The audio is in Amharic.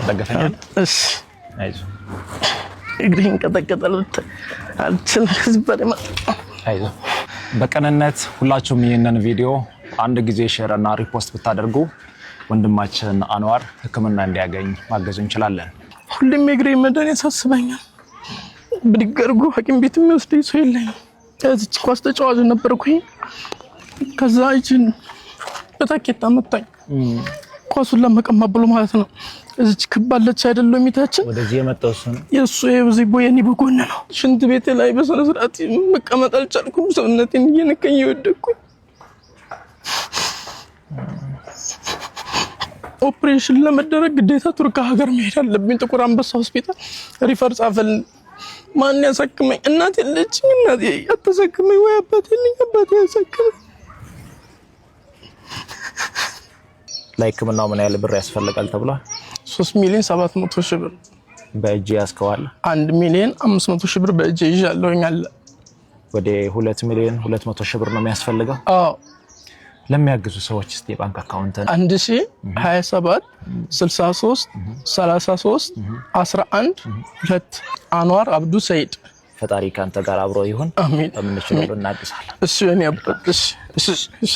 ደገፈኛል። እሺ አይዞህ፣ እግሬን ይንቀጠቀጣል። ብታይ አልችልም ከዚህ በላይ አይዞህ። በቅንነት ሁላችሁም ይህንን ቪዲዮ አንድ ጊዜ share እና repost ብታደርጉ ወንድማችን አንዋር ሕክምና እንዲያገኝ ማገዝ እንችላለን። ሁሌም የእግሬ መዳን ያሳስበኛል። ብድግ አድርጎ ሐኪም ቤት የሚወስደኝ ሰው የለኝም። እዚች ኳስ ተጫዋች ነበርኩኝ። ከዛ ይችን በታኬታ መታኝ። ኳሱን ለመቀማ ብሎ ማለት ነው። እዚች ክባለች አይደለም የሚታችን ወደዚህ የመጣው እሱ ነው። የእሱ የዚህ የኔ በጎን ነው። ሽንት ቤት ላይ በስነ ስርዓት መቀመጥ አልቻልኩም። ሰውነቴን እየነካኝ የወደቅኩኝ። ኦፕሬሽን ለመደረግ ግዴታ ቱርክ ሀገር መሄድ አለብኝ። ጥቁር አንበሳ ሆስፒታል refer ጻፈልን። ማን ያሳክመኝ? እናቴ የለችኝ። እናቴ አታሳክመኝ፣ ወይ አባቴ የለኝ፣ አባቴ ያሳክመኝ። ለሕክምናው ምን ያህል ብር ያስፈልጋል ተብሏል? 3,700,000 ብር። በእጅ ያስከዋል። 1,500,000 ብር በእጅ ይዣለሁኝ አለ። ወደ 2,200,000 ብር ነው የሚያስፈልገው። አዎ። ለሚያግዙ ሰዎች እስቲ የባንክ account 1027 63 33 11 2 አንዋር አብዱ ሰይድ። ፈጣሪ ከአንተ ጋር አብሮ ይሁን። አሜን። በምንችለው እናግዛለን። እሺ የኔ አባት። እሺ፣ እሺ፣ እሺ።